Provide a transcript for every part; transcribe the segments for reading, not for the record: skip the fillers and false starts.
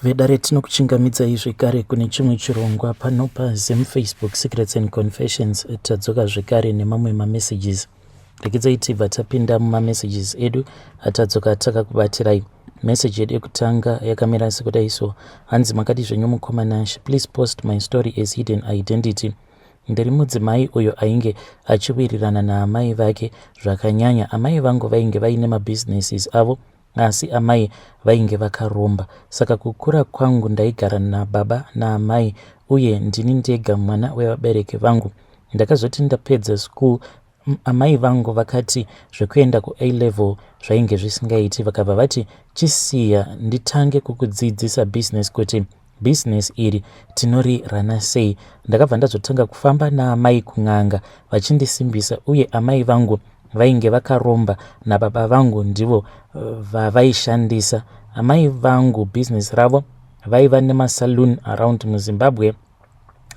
Vedare, tinokuchingamidzai zvekare kune chimwe chirongwa pano paZim Facebook Secrets and Confessions. Tadzoka zvekare nemamwe mamessages. Regedzai tibva tapinda mumamessages edu atadzoka takakubatirai. Message yedu yekutanga yakamira sekudai so: hanzi, "Makadi zvenyu mukoma Nash? Please post my story as hidden identity. Ndiri mudzimai uyo ainge achiwirirana naamai vake zvakanyanya. Amai vangu vainge vaine mabusinesses avo, asi amai vainge vakaromba. Saka kukura kwangu ndaigara nababa naamai, uye ndini ndega mwana wevabereki vangu. Ndakazoti ndapedza school, amai vangu vakati zvekuenda kuA level zvainge zvisingaiti. Vakabva vati, 'Chisiya nditange kukudzidzisa business, kuti bhizinesi iri tinorirana sei.' Ndakabva ndazotanga kufamba naamai kun'anga vachindisimbisa. Uye amai vangu vainge vakaromba nababa vangu, ndivo vavaishandisa. Amai vangu bhizinesi ravo vaiva nemasaloon around muZimbabwe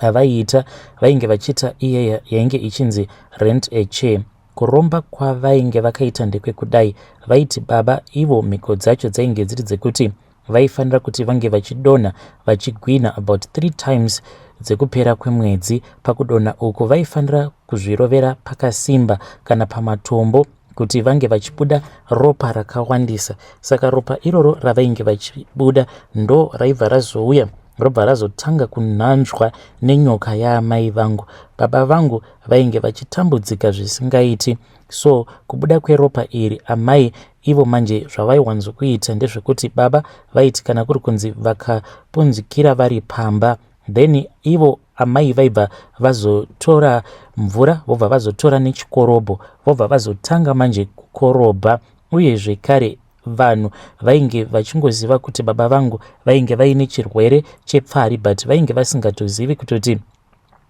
avaiita. Vainge vachiita iyeya yainge ichinzi rent a chair. Kuromba kwavainge vakaita ndekwekudai: vaiti baba ivo, mhiko dzacho dzainge dziri dzekuti vaifanira kuti vange vachidonha vachigwina about three times dzekupera kwemwedzi. Pakudonha uku vaifanira kuzvirovera pakasimba kana pamatombo kuti vange vachibuda ropa rakawandisa. Saka ropa iroro ravainge vachibuda ndo raibva razouya, robva razotanga kunhanzvwa nenyoka yaamai vangu. Baba vangu vainge vachitambudzika zvisingaiti. So kubuda kweropa iri, amai ivo manje zvavaiwanzokuita ndezvekuti baba vaiti kana kuri kunzi vakapunzikira vari pamba, then ivo amai vaibva vazotora mvura, vobva vazotora nechikorobho, vobva vazotanga manje kukorobha. Uye zvekare vanhu vainge vachingoziva kuti baba vangu vainge vaine chirwere chepfari, but vainge vasingatozivi kutoti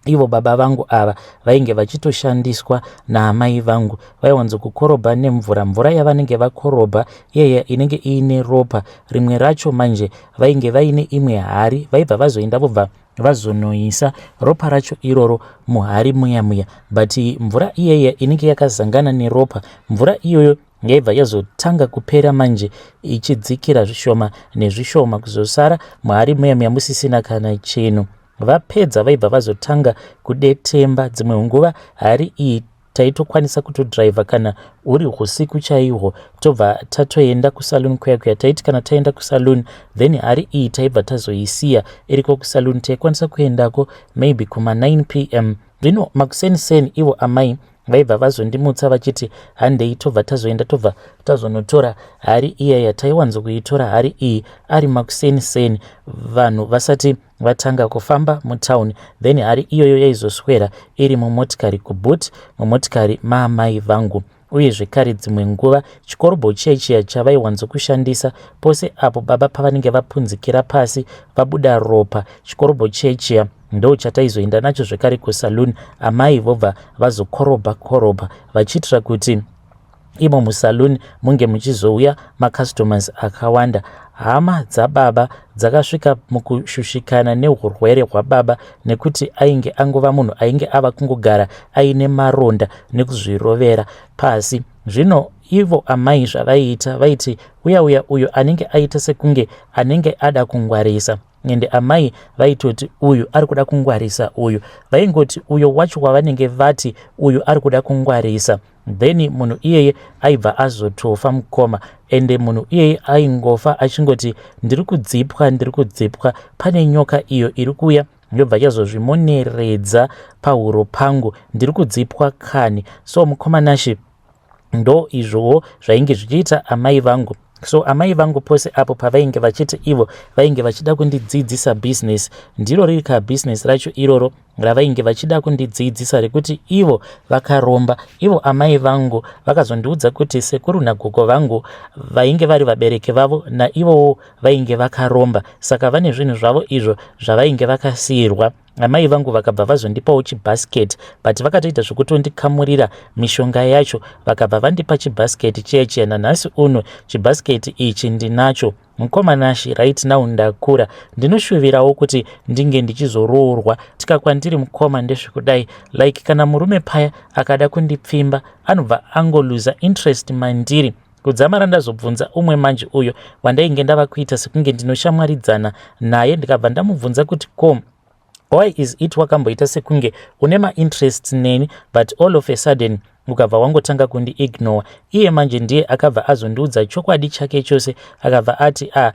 ivo baba vangu ava vainge vachitoshandiswa naamai vangu. Vaiwanzokukorobha nemvura. Mvura yavanenge vakorobha iyaya inenge iine ropa rimwe racho. Manje vainge vaine imwe hari, vaibva vazoenda, vobva vazonoisa ropa racho iroro muhari muya muya. But mvura iyaya inenge yakazangana neropa, mvura iyoyo yaibva yazotanga kupera manje, ichidzikira zvishoma nezvishoma, kuzosara muhari muya muya musisina kana chinhu. Vapedza vaibva vazotanga kudetemba. Dzimwe nguva hari iyi taitokwanisa kutodhiraivha kana uri usiku chaihwo, tobva tatoenda kusalon kuya kuya. Taiti kana taenda kusalon, then hari iyi taibva tazoisiya iriko kusalon. Taikwanisa kuendako maybe kuma9 p.m. Zvino makuseniseni ivo amai vaibva vazondimutsa vachiti, 'Handei.' Tobva tazoenda, tobva tazonotora hari iyaya. Taiwanzokuitora hari iyi ari makuseniseni, vanhu vasati vatanga kufamba mutauni. Then hari iyoyo yaizoswera iri mumotikari, kuboot, mumotikari maamai vangu. Uye zvekare dzimwe nguva chikorobho chiya chiya chavaiwanzokushandisa pose apo baba pavanenge vapunzikira pasi vabuda ropa, chikorobho chiya chiya ndo chataizoenda nacho zvekare kusalon. Amai vobva vazokorobha korobha vachiitira kuti imo musalon munge muchizouya macustomers akawanda. Hama dzababa dzakasvika mukushushikana neurwere hwababa, nekuti ainge angova munhu ainge ava kungogara aine maronda nekuzvirovera pasi. Zvino ivo amai zvavaiita, vaiti uya uya uyo anenge aita sekunge anenge ada kungwarisa, ende amai vaitoti uyu ari kuda kungwarisa uyu. Vaingoti uyo wacho wavanenge vati uyu ari kuda kungwarisa, then munhu iyeye aibva azotofa, mukoma. Ende munhu iyeye aingofa achingoti, 'Ndiri kudzipwa, ndiri kudzipwa, pane nyoka iyo iri kuuya, yobva yazozvimoneredza pahuro pangu, ndiri kudzipwa kani.' So mukoma Nashi, ndo izvowo zvainge zvichiita amai vangu. So amai vangu pose apo pavainge vachiti ivo vainge vachida kundidzidzisa bhizinesi, ndiro riri kabhizinesi racho iroro ravainge vachida kundidzidzisa, rekuti ivo vakaromba. Ivo amai vangu vakazondiudza kuti sekuru nagogo vangu vainge vari vabereki vavo, naivowo vainge vakaromba, saka vane zvinhu zvavo izvo zvavainge vakasiyirwa. Amai vangu vakabva vazondipawo chibhasiketi, but vakatoita zvekutondikamurira mishonga yacho, vakabva vandipa chibhasiketi chiya chiya. Nanhasi uno chibhasiketi ichi ndinacho, mukoma Nashi. Right now ndakura, ndinoshuvirawo kuti ndinge ndichizoroorwa. Tika kwandiri, mukoma, ndezvekudai: like kana murume paya akada kundipfimba, anobva angoluza interest mandiri. Kudzamara ndazobvunza umwe manje uyo wandainge ndava kuita sekunge ndinoshamwaridzana naye, ndikabva ndamubvunza kuti ko why is it wakamboita sekunge une mainterests neni, but all of a sudden ukabva wangotanga kundiignore? Iye manje ndiye akabva azondiudza chokwadi chake chose. Akabva ati a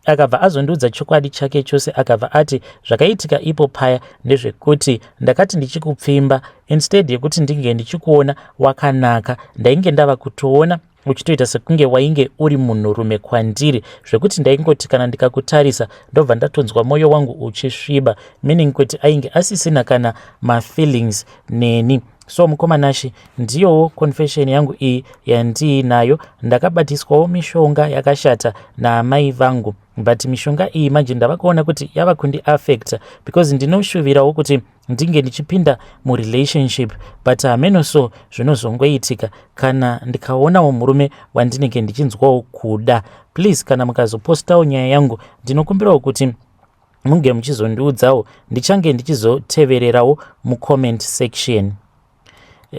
akabva azondiudza chokwadi chake chose. Akabva ati zvakaitika ipo paya ndezvekuti ndakati ndichikupfimba, instead yekuti ndinge ndichikuona wakanaka, ndainge ndava kutoona uchitoita sekunge wainge uri munhurume kwandiri, zvekuti ndaingoti kana ndikakutarisa ndobva ndatonzwa mwoyo wangu uchisviba, meaning kuti ainge asisina kana mafeelings neni. So mukoma Nashe, ndiyowo confession yangu iyi yandiinayo. Ndakabatiswawo mishonga yakashata naamai vangu, but mishonga iyi manje ndava kuona kuti yava kundiaffecta, because ndinoshuvirawo kuti ndinge ndichipinda murelationship, but hameno. So zvinozongoitika kana ndikaonawo murume wandinenge ndichinzwawo kuda. Please, kana mukazopostawo nyaya yangu, ndinokumbirawo kuti munge muchizondiudzawo. Ndichange ndichizotevererawo mucomment section.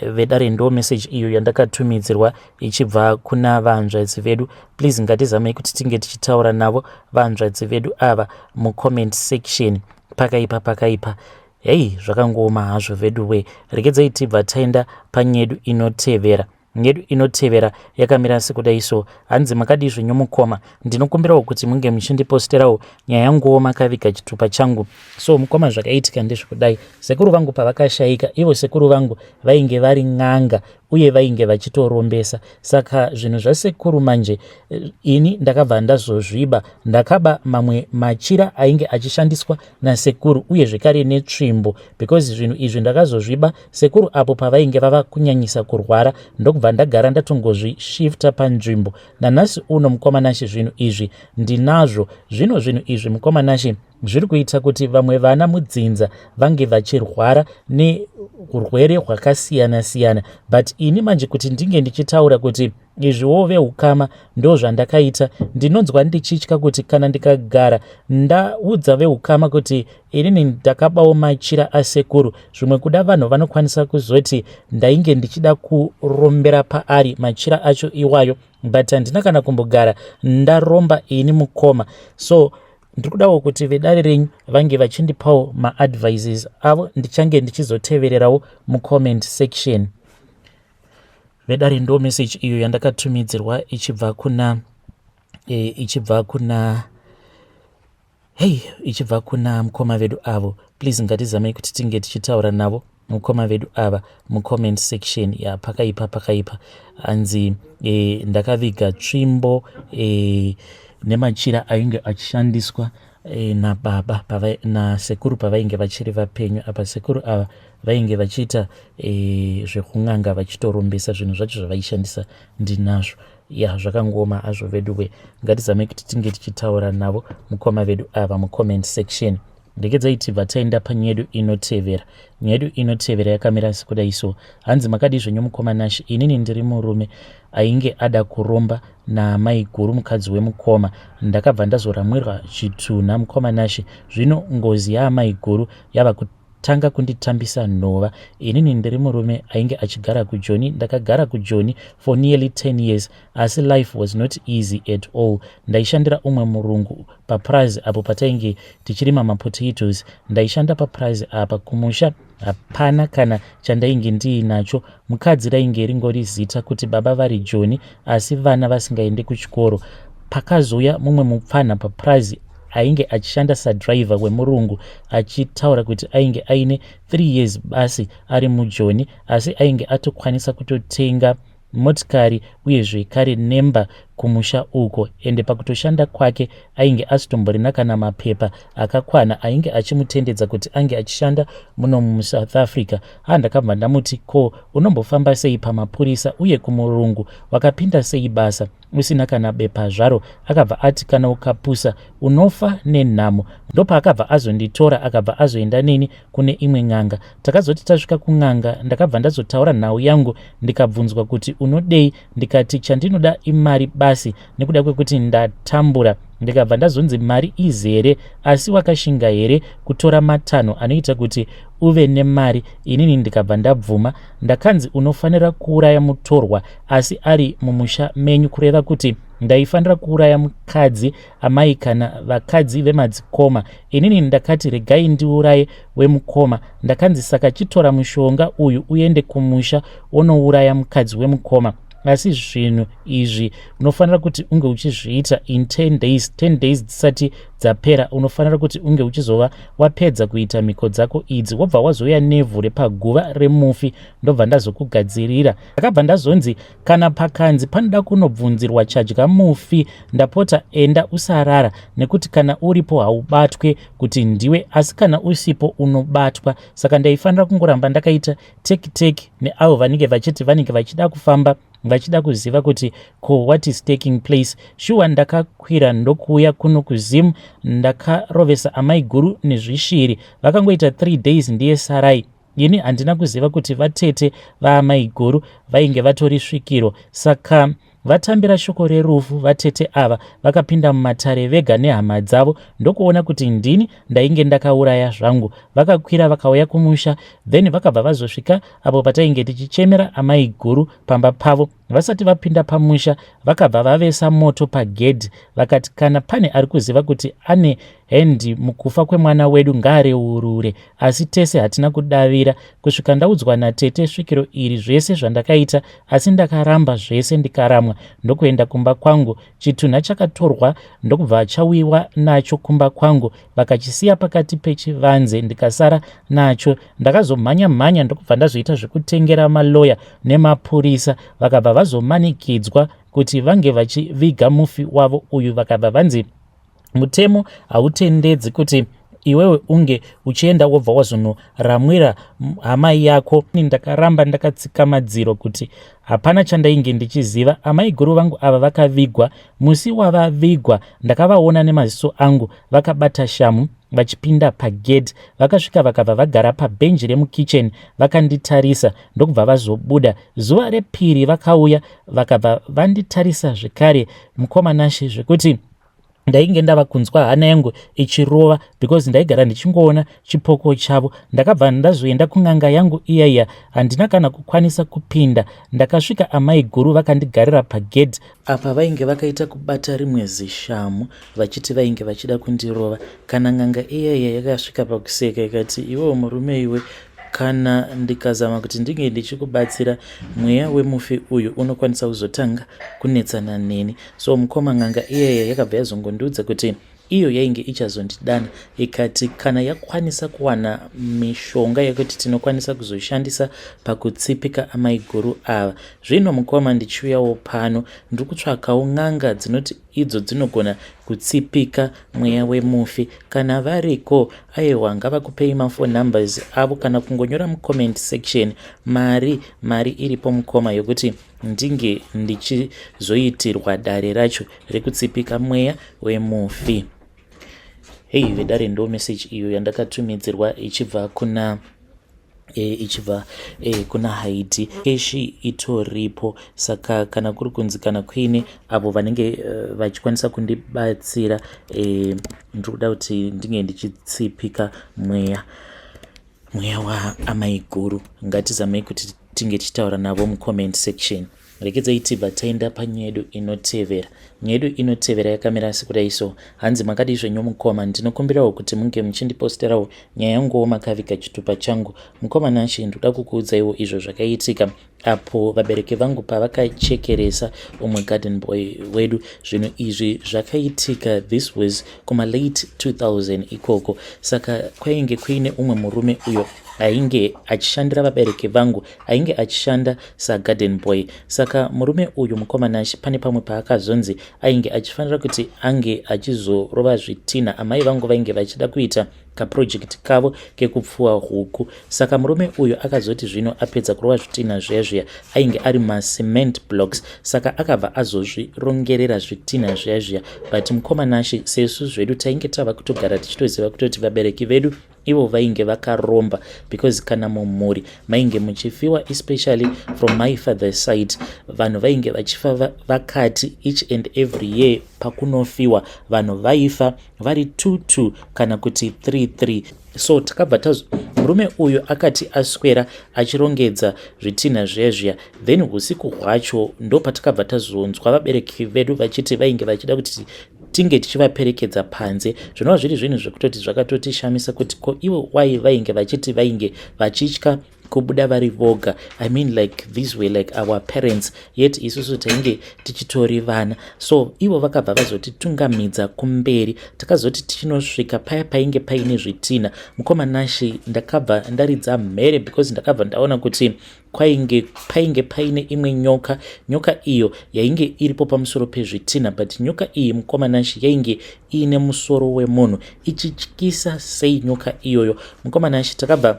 Vedare, ndo message iyo yandakatumidzirwa ichibva kuna vanzvadzi vedu. Please, ngatizamei kuti tinge tichitaura navo vanzvadzi vedu ava mucomment section. Pakaipa, pakaipa. Hei, zvakangooma hazvo vedu we. Regedzai tibva taenda panyedu inotevera. Nyedu inotevera yakamira sekudai so. Hanzi, "Makadii zvenyu mukoma? Ndinokumbirawo kuti munge muchindiposterawo nyaya yanguwo makaviga chitupa changu." So mukoma, zvakaitika ndezvekudai. Sekuru vangu pavakashayika, ivo sekuru vangu vainge vari n'anga uye vainge vachitorombesa. Saka zvinhu zvasekuru manje ini ndakabva ndazozviba. Ndakaba mamwe machira ainge achishandiswa nasekuru uye zvekare netsvimbo, because zvinhu izvi ndakazozviba sekuru apo pavainge vava kunyanyisa kurwara, ndokubva ndagara ndatongozvishifta panzvimbo. Nanhasi uno, mukoma Nashe, zvinhu izvi ndinazvo. Zvino zvinhu izvi, mukoma Nashe, zviri kuita kuti vamwe vana mudzinza vange vachirwara neurwere hwakasiyana-siyana, but ini manje kuti ndinge ndichitaura kuti izviwo veukama ndo zvandakaita, ndinonzwa ndichitya kuti kana ndikagara ndaudza veukama kuti inini ndakabawo machira asekuru, zvimwe kuda vanhu vanokwanisa kuzoti ndainge ndichida kurombera paari machira acho iwayo, but handina kana kumbogara ndaromba ini, mukoma. So ndiri kudawo kuti vedare renyu vange vachindipawo maadvices avo. Ndichange ndichizotevererawo mucomment section. Vedare, ndo message iyo yandakatumidzirwa ichibva kuna hei ichibva kuna mukoma vedu avo. Please, ngatizamei kuti tinge tichitaura navo mukoma vedu ava mucomment section. Ya, pakaipa, pakaipa. Hanzi ndakaviga tsvimbo nemachira ainge achishandiswa nababa nasekuru pavainge vachiri vapenyu. Apa sekuru ava vainge vachiita zvekun'anga, vachitorombesa. Zvinhu zvacho zvavaishandisa ndinazvo. Ya, zvakangoma hazvo vedu we. Ngatizamei kuti tinge tichitaura navo mukoma vedu ava mucomment section. Ndekedzai tibva taenda panyedu inotevera. Nyedu inotevera yakamira sekudai so. Hanzi, "Makadii zvenyu mukoma Nashe? Inini ndiri murume ainge ada kuromba namaiguru, mukadzi wemukoma. Ndakabva ndazoramwirwa chitunha, mukoma Nashe. Zvino ngozi yaamaiguru yava kutanga kunditambisa nhova. Inini ndiri murume ainge achigara kuJoni. Ndakagara kuJoni for nearly 10 years, asi life was not easy at all. Ndaishandira umwe murungu papurazi apo patainge tichirima mapotatoes. Ndaishanda papurazi apa. Kumusha hapana kana chandainge ndiinacho. Mukadzi rainge ringori zita kuti baba vari Joni, asi vana vasingaendi kuchikoro. Pakazouya mumwe mupfanha papurazi ainge achishanda sadhiraivha wemurungu, achitaura kuti ainge aine 3 years basi ari muJoni, asi ainge atokwanisa kutotenga motikari uye zvekare nemba kumusha uko. Ende pakutoshanda kwake ainge asitomborina kana mapepa akakwana ainge achimutendedza kuti ange achishanda muno muSouth Africa. Ha, ndakabva ndamuti, 'Ko unombofamba sei pamapurisa, uye kumurungu wakapinda sei basa usina kana bepa zvaro?' Akabva ati, 'Kana ukapusa unofa nenhamo.' Ndopaakabva azonditora, akabva azoenda neni kune imwe n'anga. Takazoti tasvika kun'anga, ndakabva ndazotaura nhau yangu, ndikabvunzwa kuti, 'Unodei?' Ndikati, 'Chandinoda imari basi.' basi nekuda kwekuti ndatambura. Ndikabva ndazonzi mari izere asi wakashinga here kutora matanho anoita kuti uve nemari? Inini ndikabva ndabvuma. Ndakanzi unofanira kuuraya mutorwa asi ari mumusha menyu, kureva kuti ndaifanira kuuraya mukadzi amai kana vakadzi vemadzikoma. Inini ndakati regai ndiuraye wemukoma. Ndakanzi saka chitora mushonga uyu uende kumusha wonouraya mukadzi wemukoma, asi zvinhu izvi unofanira kuti unge uchizviita in 10 days. 10 days dzisati dzapera unofanira kuti unge uchizova wapedza kuita mhiko dzako idzi, wobva wazouya nevhu repaguva remufi, ndobva ndazokugadzirira. Ndakabva ndazonzi kana pakanzi panoda kunobvunzirwa chadya mufi, ndapota enda usarara, nekuti kana uripo haubatwe kuti ndiwe, asi kana usipo unobatwa. Saka ndaifanira kungoramba ndakaita teki teki neavo vanenge vachiti vanenge vachida kufamba vachida kuziva kuti ko what is taking place. Shuwa ndakakwira ndokuuya kuno kuZim. Ndakarovesa amai guru nezvishiri, vakangoita 3 days ndiye sarai. Ini handina kuziva kuti vatete vaamai guru vainge vatori svikiro. Saka vatambira shoko rerufu, vatete ava vakapinda mumatare vega nehama dzavo ndokuona kuti ndini ndainge ndakauraya zvangu. Vakakwira vakauya kumusha, then vakabva vazosvika apo patainge tichichemera amai guru pamba pavo. Vasati vapinda pamusha vakabva vavesa moto pagedhi, vakati kana pane ari kuziva kuti ane hand mukufa kwemwana wedu ngaareurure. Asi tese hatina kudavira kusvika ndaudzwa natete svikiro iri zvese zvandakaita, asi ndakaramba zvese ndikaramwa ndokuenda kumba kwangu. Chitunha chakatorwa ndokubva chauyiwa nacho kumba kwangu, vakachisiya pakati pechivanze, ndikasara nacho. Ndakazomhanya mhanya ndokubva ndazoita zvekutengera maloya nemapurisa, vakabva vazomanikidzwa kuti vange vachiviga mufi wavo uyu. Vakabva vanzi mutemo hautendedzi kuti iwewe unge uchienda wobva wazonoramwira hama yako. Ndakaramba ndakatsika madziro kuti hapana chandainge ndichiziva. Amai guru vangu ava vakavigwa. Musi wavavigwa ndakavaona nemaziso angu vakabata shamu vachipinda pagedhi. Vakasvika vakabva vagara pabhenji remukicheni vakanditarisa ndokubva vazobuda. Zuva repiri vakauya vakabva vanditarisa zvekare, mukoma Nashe, zvekuti ndainge ndava kunzwa hana yangu ichirova because ndaigara ndichingoona chipoko chavo. Ndakabva ndazoenda kun'anga yangu iyaiya, handina kana kukwanisa kupinda. Ndakasvika amai guru vakandigarira pagedhi apa, vainge vakaita kubata rimwe zishamu vachiti vainge vachida kundirova. Kana n'anga iyaiya yakasvika pakuseka ikati, iwewo murume iwe, kana ndikazama kuti ndinge ndichikubatsira, mweya wemufi uyu unokwanisa kuzotanga kunetsana neni. So mukoma, n'anga iyaiya yakabva yazongondiudza kuti iyo yainge ichazondidana, ikati kana yakwanisa kuwana mishonga yekuti tinokwanisa kuzoshandisa pakutsipika amai guru ava. Zvino mukoma, ndichiuyawo pano ndiri kutsvakawo n'anga dzinoti idzo dzinogona kutsipika mweya wemufi. Kana variko, aiwa, ngavakupei maphone numbers avo kana kungonyora mucomment section. Mari iripo mukoma yokuti ndinge ndichizoitirwa dare racho rekutsipika mweya wemufi. Hei vedare, ndo message iyo yandakatumidzirwa ichibva kuna Haiti. Keshi itoripo, saka kana kuri kunzi kana kuine avo vanenge vachikwanisa kundibatsira, ndiri kuda kuti ndinge ndichitsipika mweya waamai guru. Ngatizamei kuti tinge tichitaura navo mucomment section. Rekedzai tibva taenda panyaya yedu inotevera. Nyaya yedu inotevera yakamira sekudai so. Hanzi, makadii zvenyu mukoma? Ndinokumbirawo kuti munge muchindiposterawo nyaya yanguwo makaviga chitupa changu. Mukoma Nashe, ndoda kukuudzaiwo izvo zvakaitika apo vabereki vangu pavakachekeresa umwe garden boy wedu. Zvinhu izvi zvakaitika, this was kumalate 2000 ikoko. Saka kwainge kuine umwe murume uyo ainge achishandira vabereki vangu, ainge achishanda sagarden boy. Saka murume uyu, mukoma Nashe, pane pamwe paakazonzi ainge achifanira kuti ange achizorova zvitina. Amai vangu vainge vachida kuita kaproject kavo kekupfuwa huku. Saka murume uyu akazoti zvino apedza kurova zvitina zviya zviya, ainge ari macement blocks, saka akabva azozvirongerera zvitina zviya zviya. But mukoma Nashe, sesu zvedu tainge tava kutogara tichitoziva kutoti vabereki vedu Ivo vainge vakaromba because kana mumhuri mainge muchifiwa, especially from my father's side, vanhu vainge vachifa vakati each and every year pakunofiwa vanhu vaifa vari 2 2 kana kuti 3 3. So takabva taz murume uyu akati aswera achirongedza zvitinha zvezviya, then usiku hwacho ndopatakabva tazonzwa vabereki vedu vachiti vainge vachida kuti tinge tichivaperekedza panze, zvinova zviri zvinhu zvekutoti zvakatotishamisa kuti ko ivo wai vainge vachiti vainge vachitya kubuda vari voga. I mean, like, these were like our parents, yet isusu tainge tichitori vana. So ivo vakabva vazotitungamidza kumberi. Takazoti tichinosvika paya painge paine zvitina, mukoma Nashi, ndakabva ndaridza mhere because ndakabva ndaona kuti kwainge painge paine imwe nyoka. Nyoka iyo yainge iripo pamusoro pezvitina, but nyoka iyi, mukoma Nashi, yainge iine musoro wemunhu, ichityisa sei nyoka iyoyo, mukoma Nashi. Takabva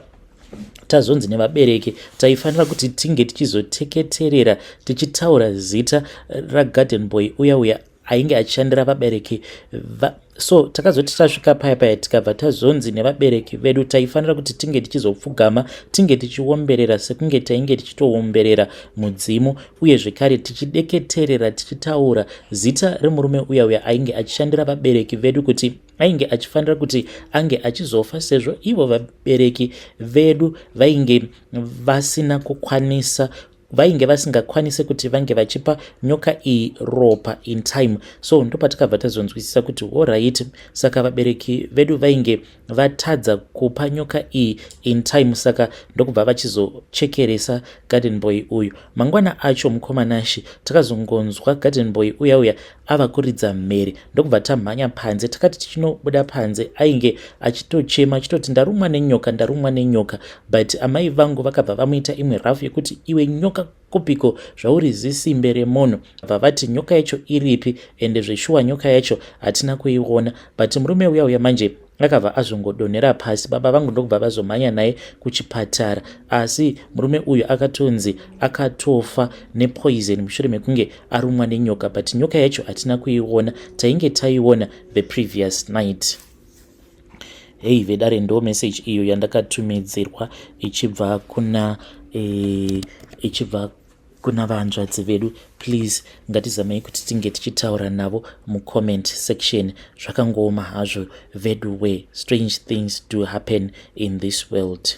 tazonzi nevabereki taifanira kuti tinge tichizoteketerera tichitaura zita ragarden boy uya uya ainge achishandira vabereki va. So takazoti tasvika paya paya, tikabva tazonzi nevabereki vedu taifanira kuti tinge tichizopfugama, tinge tichiomberera sekunge tainge tichitoomberera mudzimu, uye zvekare tichideketerera tichitaura zita remurume uya uya ainge achishandira vabereki vedu, kuti ainge achifanira kuti ange achizofa sezvo ivo vabereki vedu vainge vasina kukwanisa, vainge vasingakwanisi kuti vange vachipa nyoka iyi ropa in time. So ndopatakabva tazonzwisisa kuti alright, saka vabereki vedu vainge vatadza kupa nyoka iyi in time, saka ndokubva vachizochekeresa garden boy uyu. Mangwana acho, mukoma Nashi, takazongonzwa garden boy uya uya ava kuridza mhere, ndokubva tamhanya panze. Takati tichinobuda panze, ainge achitochema achitoti, "Ndarumwa nenyoka, ndarumwa nenyoka." But amai vangu vakabva vamuita imwe rafu yekuti, "Iwe, nyoka kupiko zvauri zisimbe remunhu?" Bva vati, "Nyoka yacho iripi?" Ende zveshuwa nyoka yacho hatina kuiona, but murume uya uya manje akabva azongodonhera pasi. Baba vangu ndokubva vazomhanya naye kuchipatara, asi murume uyu akatonzi akatofa nepoison mushure mekunge arumwa nenyoka, but nyoka yacho hatina kuiona, tainge taiona the previous night. Hei vedare, ndo message iyo yandakatumidzirwa ichibva kuna vanzvadzi vedu. Please, ngatizamei kuti tinge tichitaura navo mucomment section. Zvakangooma hazvo vedu we, strange things do happen in this world.